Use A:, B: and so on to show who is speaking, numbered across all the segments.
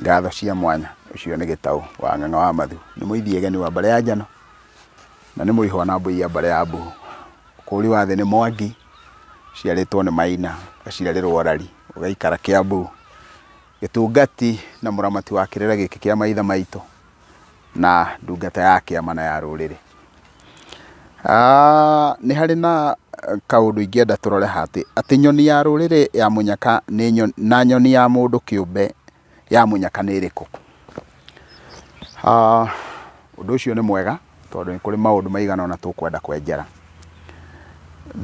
A: Ngatho cia mwanya. Ũcio nĩ Gĩtaũ wa Ng'ang'a wa Mathu. Nĩ mũithiegeni wa mbarĩ ya Njano na nĩ mũihwa na mbũi ya mbarĩ ya Mbuhu. Ũkũũri wa thĩ nĩ Mwangi, ũciarĩtwo nĩ Maina, ũgaciarĩrwo Orari, ũgaikara Kĩambu. Gĩtungati na mũramati wa kĩrĩra gĩkĩ kĩa maithe maitũ na ndungata ya kĩama na ya rũrĩrĩ. Nĩ harĩ na kaũndũ ingĩenda tũrore haha atĩ, atĩ nyoni ya rũrĩrĩ ya mũnyaka nĩ na nyoni ya mũndũ kĩũmbe ya mũnyaka nĩ ĩrĩkũ? Ũndũ ũcio nĩ mwega tondũ nĩ kũrĩ maũndũ maigana ũna tũkwenda kwenjera.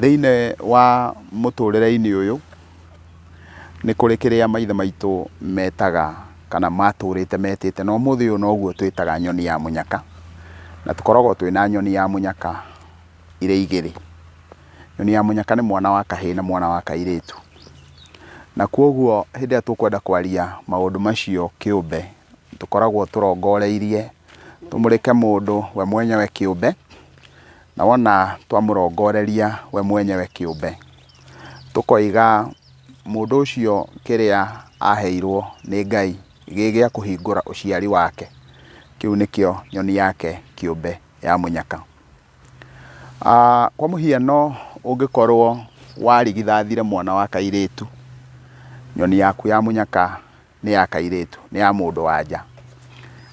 A: Thĩinĩ wa mũtũrĩre-inĩ ũyũ, nĩ kũrĩ kĩrĩa maithe maitũ metaga kana matũrĩte metĩte na ũmũthĩ ũyũ noguo twĩtaga nyoni ya mũnyaka, na tũkoragwo twĩna nyoni ya mũnyaka irĩ igĩrĩ. Nyoni ya mũnyaka nĩ mwana wa kahĩĩ na mwana wa kairĩtu. Na kwoguo hĩndĩ ĩrĩa tũkwenda kwaria maũndũ macio kĩũmbe, tũkoragwo tũrongoreirie tũmũrĩke mũndũ we mwenyewe kĩũmbe, na wona twamũrongoreria we mwenyewe kĩũmbe, tũkoiga mũndũ ũcio kĩrĩa aheirwo nĩ Ngai gĩ gĩa kũhingũra ũciari wake, kĩu nĩkĩo nyoni yake kĩũmbe ya mũnyaka. Kwa mũhiano ũngĩkorwo warigithathire mwana wa kairĩtu, nyoni yaku ya mũnyaka nĩ ya kairĩtu, nĩ ya mũndũ wa nja.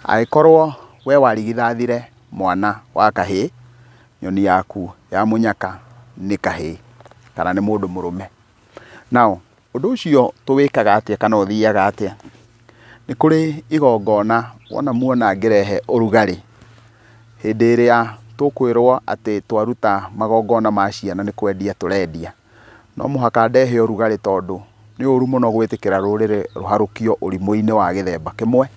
A: Angĩkorwo we warigithathire mwana wa kahĩĩ, nyoni yaku ya mũnyaka nĩ kahĩĩ kana nĩ mũndũ mũrũme. Now, ũndũ ũcio tũwĩkaga atĩa kana ũthiaga atĩa? Nĩ kũrĩ igongona wona muona ngĩrehe ũrugarĩ, hĩndĩ ĩrĩa tũkwĩrwo atĩ twaruta magongona ma ciana nĩ kwendia tũrendia, no mũhaka ndehe ũrugarĩ tondũ nĩ ũru mũno gwĩtĩkĩra rũrĩrĩ rũharũkio ũrimũ-inĩ wa gĩthemba kĩmwe,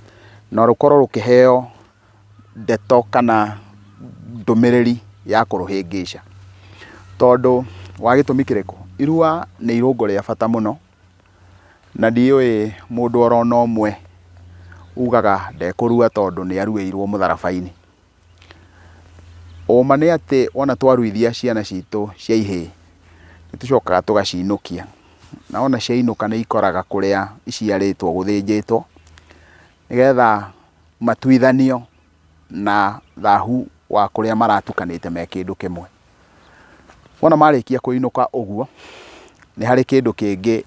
A: na rũkorwo rũkĩheo ndeto kana ndũmĩrĩri ya kũrũhĩngĩca. Tondũ wa gĩtũmi kĩrĩkũ? Irua nĩ irũngo rĩa bata mũno, na ndiũĩ mũndũ oro na ũmwe ugaga ndekũrua tondũ nĩ aruĩirwo mũtharaba-inĩ. Ũma nĩ atĩ wona twaruithia ciana citũ cia ihĩĩ, nĩ tũcokaga tũgacinũkia, na wona ciainũka nĩ ikoraga kũrĩa iciarĩtwo gũthĩnjĩtwo, nĩgetha matuithanio na thahu wa kũrĩa maratukanĩte me kĩndũ kĩmwe. Wona marĩkia kũinũka ũguo, nĩ harĩ kĩndũ kĩngĩ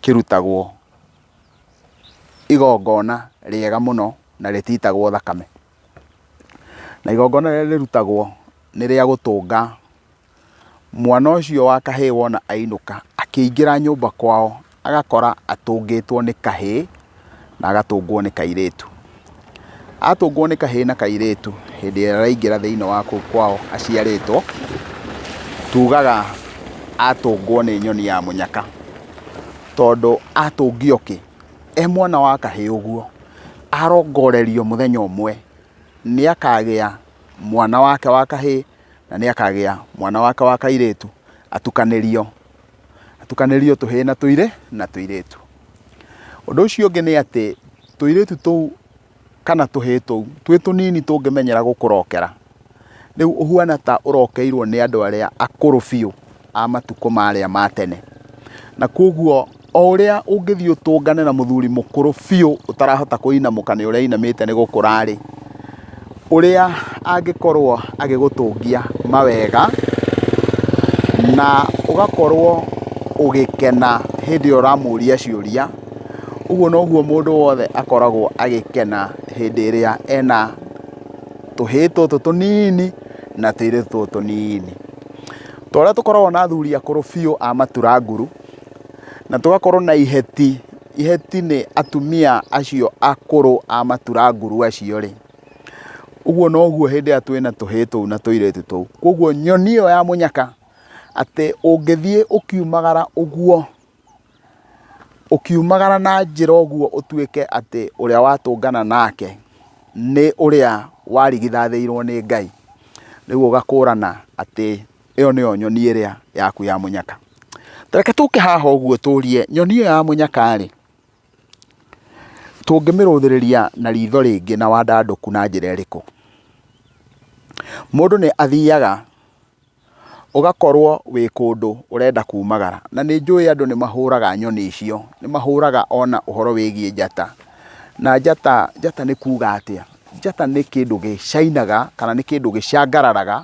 A: kĩrutagwo igongona rĩega mũno na rĩtitagwo thakame. Na igongona rĩrĩa rĩrutagwo nĩ rĩa gũtũnga Mwana ũcio wa kahĩĩ wona ainũka, akĩingĩra nyũmba kwao, agakora atũngĩtwo nĩ kahĩĩ na agatũngwo nĩ kairĩtu. Atũngwo nĩ kahĩĩ na kairĩtu, hĩndĩ ĩrĩa araingĩra thĩiniĩ wa kũu kwao aciarĩtwo, tugaga atũngwo nĩ nyoni ya mũnyaka. Tondũ atũngio kĩ? E mwana wa kahĩĩ ũguo, arongorerio mũthenya ũmwe, nĩ akagĩa mwana wake wa kahĩĩ na nĩ akagĩa mwana wake wa kairĩtu atukanĩrio, atukanĩrio tũhĩĩ na tũirĩ na tũirĩtu. Ũndũ ũcio ũngĩ nĩ atĩ tũirĩtu tũu kana tũhĩĩ tũu twĩ tũnini tũngĩmenyera gũkũrokera, rĩu ũhuana ta ũrokeirwo nĩ andũ arĩa akũrũ biũ a matukũ marĩa ma tene. Na koguo o ũrĩa ũngĩthiĩ ũtũngane na mũthuri mũkũrũ biũ ũtarahota kũinamũka nĩ ũrĩa ainamĩte nĩ gũkũra-rĩ, ũrĩa angĩkorwo agĩgũtũngia mawega na ũgakorwo ũgĩkena hĩndĩ ĩrĩa ũramũria ciũria, ũguo noguo mũndũ wothe akoragwo agĩkena hĩndĩ ĩrĩa ena tũhĩĩ tũtũ tũnini na tũirĩtu tũtũ tũnini. Ta ũrĩa tũkoragwo na athuri akũrũ biũ a matura nguru, na tũgakorwo na iheti, iheti nĩ atumia acio akũrũ a matura nguru acio rĩ, ũguo noguo hĩndĩ ĩrĩa twĩna tũhĩĩ tũu na tũirĩtu tũu. Koguo nyoni ĩyo ya mũnyaka atĩ ũngĩthiĩ ũkiumagara ũguo, ũkiumagara na njĩra ũguo ũtuĩke atĩ ũrĩa watũngana nake nĩ ũrĩa warigithathĩirwo nĩ Ngai, rĩu ũgakũrana atĩ ĩyo nĩyo nyoni ĩrĩa yaku ya mũnyaka. Ta reke tũke haha ũguo tũrie, nyoni ĩyo ya mũnyaka-rĩ, tũngĩmĩrũthĩrĩria na ritho rĩngĩ na wandandũku na njĩra ĩrĩkũ? Mũndũ nĩ athiaga ũgakorwo wĩ kũndũ ũrenda kumagara, na nĩ njũĩ andũ nĩ mahũraga nyoni icio, nĩ mahũraga ona ũhoro wĩgiĩ njata. Na njata, njata nĩ kuga atĩa? Njata nĩ kĩndũ gĩcainaga kana nĩ kĩndũ gĩcangararaga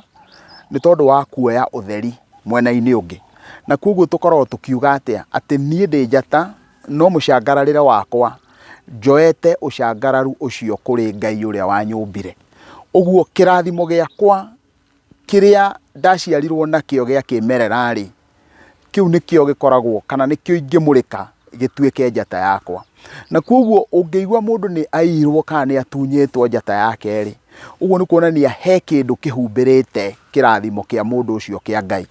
A: nĩ tondũ wa kuoya ũtheri mwena-inĩ ũngĩ. Na koguo tũkoragwo tũkiuga atĩa? Atĩ niĩ ndĩ njata no mũcangararĩre wakwa njoete ũcangararu ũcio kũrĩ Ngai ũrĩa wanyũmbire. Ũguo kĩrathimo gĩakwa kĩrĩa ndaciarirwo nakĩo gĩa kĩmerera-rĩ, kĩu nĩkĩo gĩkoragwo kana nĩkĩo ingĩmũrĩka gĩtuĩke njata yakwa. Na koguo ũngĩigua mũndũ nĩ aiyirwo kana nĩ atunyĩtwo njata yake-rĩ, ũguo nĩ kuonania he kĩndũ kĩhumbĩrĩte kĩrathimo kĩa mũndũ ũcio kĩa Ngai.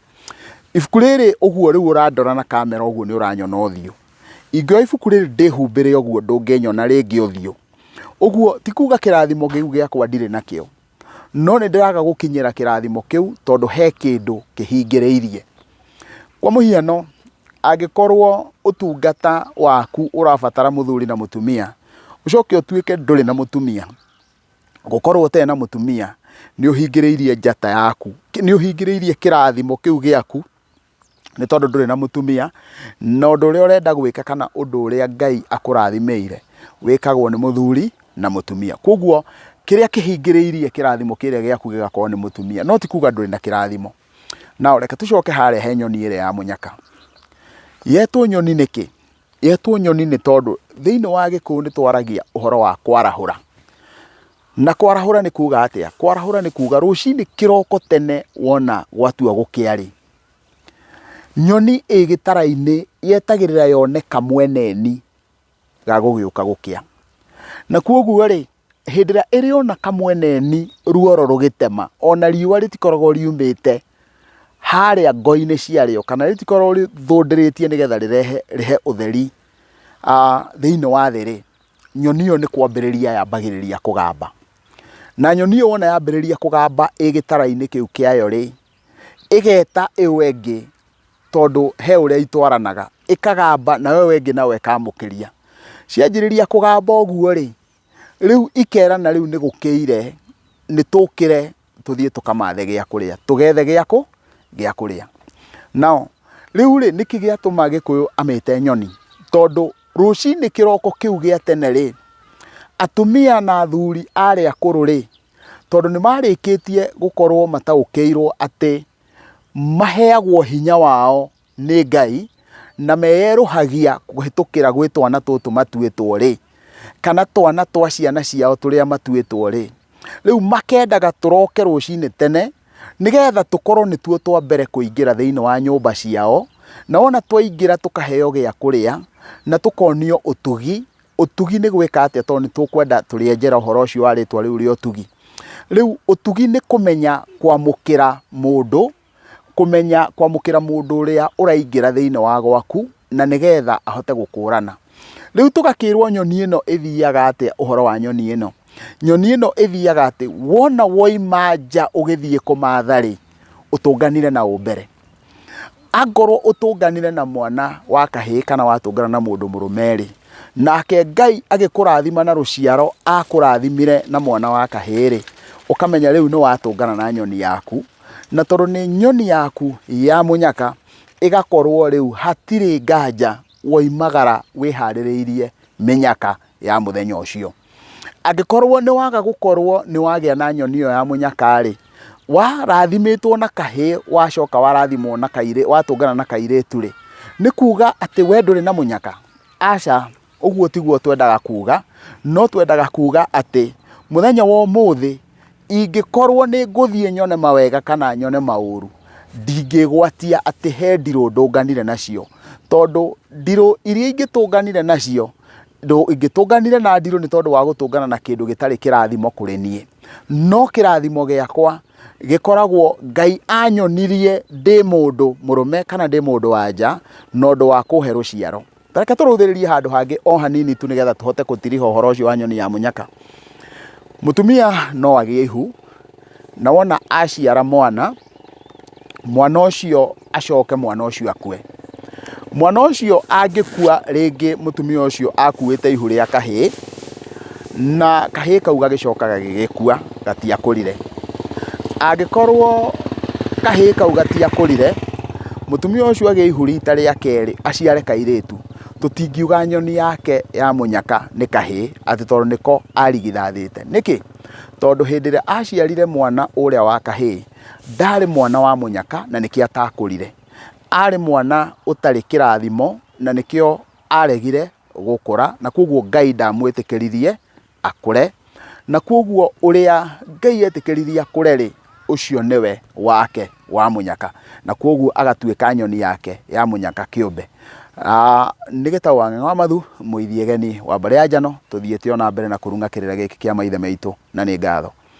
A: Ibuku rĩrĩ ũguo rĩu ũrandora na kamera ũguo nĩ ũranyona ũthiũ. Ingĩoya ibuku rĩrĩ ndĩhumbĩre ũguo ndũngĩnyona rĩngĩ ũthiũ. Ũguo ti kuga kĩrathimo kĩu gĩakwa ndirĩ nakĩo. No nĩ ndĩraga gũkinyĩra kĩrathimo kĩu tondũ he kĩndũ kĩhingĩrĩirie. Kwa mũhiano, angĩkorwo ũtungata waku ũrabatara mũthuri na mũtumia, ũcoke ũtuĩke ndũrĩ na mũtumia, gũkorwo ũtarĩ na mũtumia nĩ ũhingĩrĩirie njata yaku, nĩ ũhingĩrĩirie kĩrathimo kĩu gĩaku. Nĩ tondũ ndũrĩ na mũtumia, na ũndũ ũrĩa ũrenda gwĩka kana ũndũ ũrĩa Ngai akũrathimĩire, wĩkagwo nĩ mũthuri na mũtumia. Koguo kĩrĩa kĩhingĩrĩirie kĩrathimo kĩrĩa gĩaku gĩgakorwo nĩ mũtumia, no ti kuga ndũrĩ na kĩrathimo. Now reke tũcoke harĩa he nyoni ĩrĩa ya mũnyaka. Yetwo nyoni nĩkĩ? Yetwo nyoni nĩ tondũ thĩinĩ wa Gĩkũyũ nĩ twaragia ũhoro wa kwarahũra. Na kwarahũra nĩ kuga atĩa? Kwarahũra nĩ kuga rũcinĩ kĩroko tene wona gwatua gũkĩa rĩ, nyoni ĩ gĩtara-inĩ yetagĩrĩra yone kamweneni ga gũgĩũka gũkĩa. Na koguo rĩ, hĩndĩ ĩrĩa ĩrĩona kamweneni ruoro rũgĩtema, ona riũa rĩtikoragwo riumĩte harĩa ngo-inĩ ciarĩo, kana rĩtikoragwo rĩthũndĩrĩtie nĩgetha rĩrehe rĩhe ũtheri thĩinĩ wa thĩ rĩ, nyoni ĩyo nĩ kwambĩrĩria yambagĩrĩria kũgamba. Na nyoni ĩyo wona yambĩrĩria kũgamba ĩ gĩtara-inĩ kĩu kĩayo rĩ, ĩgeta ĩyo ĩngĩ tondũ he ũrĩa itwaranaga, ĩkagamba nayo ĩyo ĩngĩ nayo ĩkamũkĩria. Cianjĩrĩria kũgamba ũguo rĩ, rĩu ikerana rĩu nĩ gũkĩire, nĩ tũkĩre tũthiĩ tũkamathe gĩa kũrĩa, tũgethe gĩa kũ, gĩa kũrĩa. Nao, rĩu rĩ, nĩkĩ gĩatũma Gĩkũyũ amĩte nyoni? Tondũ rũcinĩ kĩroko kĩu gĩa tene rĩ, atumia na athuri arĩa akũrũ rĩ, tondũ nĩ marĩkĩtie gũkorwo mataũkĩirwo atĩ maheagwo hinya wao nĩ Ngai, na meyerũhagia kũhĩtũkĩra gwĩ twana tũtũ matuĩtwo rĩ, kana twana twa ciana ciao tũrĩa matuĩtwo rĩ, rĩu makendaga tũroke rũcinĩ tene, nĩgetha tũkorwo nĩtuo twa mbere kũingĩra thĩinĩ wa nyũmba ciao, na wona twaingĩra tũkaheo gĩa kũrĩa, na tũkonio ũtugi. Ũtugi nĩ gwĩka atĩa tondũ nĩ tũkwenda tũrĩenjera ũhoro ũcio wa rĩtwa rĩu rĩa ũtugi. Rĩu ũtugi nĩ kũmenya kwamũkĩra mũndũ, kũmenya kwamũkĩra mũndũ ũrĩa ũraingĩra thĩinĩ wa gwaku na nĩgetha ahote gũkũrana. Rĩu tũgakĩrwo nyoni ĩno ĩthiaga atĩa ũhoro wa nyoni ĩno? Nyoni ĩno ĩthiaga atĩ wona woima nja ũgĩthiĩ kũmatha rĩ, ũtũnganire na ũ mbere? Angorwo ũtũnganire na mwana wa kahĩĩ kana watũngana na mũndũ mũrũme-rĩ, nake Ngai agĩkũrathima na rũciaro akũrathimire na mwana wa kahĩĩ-rĩ, ũkamenya rĩu nĩ watũngana na nyoni yaku, na tondũ nĩ nyoni yaku ya mũnyaka, ĩgakorwo rĩu hatirĩ nganja woimagara wĩharĩrĩirie mĩnyaka ya mũthenya ũcio. Angĩkorwo nĩ waga gũkorwo nĩ wagĩa na nyoni ĩyo ya mũnyaka-rĩ, warathimĩtwo na kahĩĩ wacoka warathimwo na kairĩtu, watũngana na kairĩtu-rĩ, nĩ kuga atĩ we ndũrĩ na mũnyaka? Aca, ũguo tiguo twendaga kuga, no twendaga kuga atĩ mũthenya wa ũmũthĩ ingĩkorwo nĩ ngũthiĩ nyone mawega kana nyone maũru, ndingĩgwatia atĩ he ndirũ ndũnganire nacio, tondũ ndirũ iria ingĩtũnganire nacio, ingĩtũnganire na ndirũ nĩ tondũ wa gũtũngana na kĩndũ gĩtarĩ kĩrathimo kũrĩ niĩ. No kĩrathimo gĩakwa gĩkoragwo Ngai anyonirie ndĩ mũndũ mũrũme kana ndĩ mũndũ wa nja na ũndũ wa kũhe rũciaro. Ta reke tũrũthĩrĩrie handũ hangĩ o hanini tu nĩgetha tũhote gũtiriha ũhoro ũcio wa nyoni ya mũnyaka. Mũtumia no agĩe ihu, na wona aciara mwana, mwana ũcio acoke mwana ũcio akue. Mwana ũcio angĩkua rĩngĩ mũtumia ũcio akuĩte ihu rĩa kahĩĩ, na kahĩĩ kau gagĩcoka gagĩgĩkua gatiakũrire. Angĩkorwo kahĩĩ kau gatiakũrire, mũtumia ũcio agĩe ihu rita rĩa kerĩ aciare kairĩtu. Tũtingiuga nyoni yake ya mũnyaka nĩ kahĩĩ atĩ tondũ nĩko arigithathĩte. Nĩkĩ? Tondũ hĩndĩ ĩrĩa aciarire mwana ũrĩa wa kahĩĩ, ndarĩ mwana wa mũnyaka na nĩkĩo atakũrire. Arĩ mwana ũtarĩ kĩrathimo na nĩkĩo aregire gũkũra na kwoguo Ngai ndamwĩtĩkĩririe akũre. Na kwoguo ũrĩa Ngai etĩkĩririe akũre rĩ, ũcio nĩwe wake wa mũnyaka. Na kwoguo agatuĩka nyoni yake ya mũnyaka kĩũmbe. Nĩ Gĩtaũ wa Ng'ang'a wa Mathu, Mũithiegeni wa mbarĩ ya Njano, tũthiĩte o na mbere na kũrung'a kĩrĩra gĩkĩ kĩa maithe maitũ na nĩ ngatho.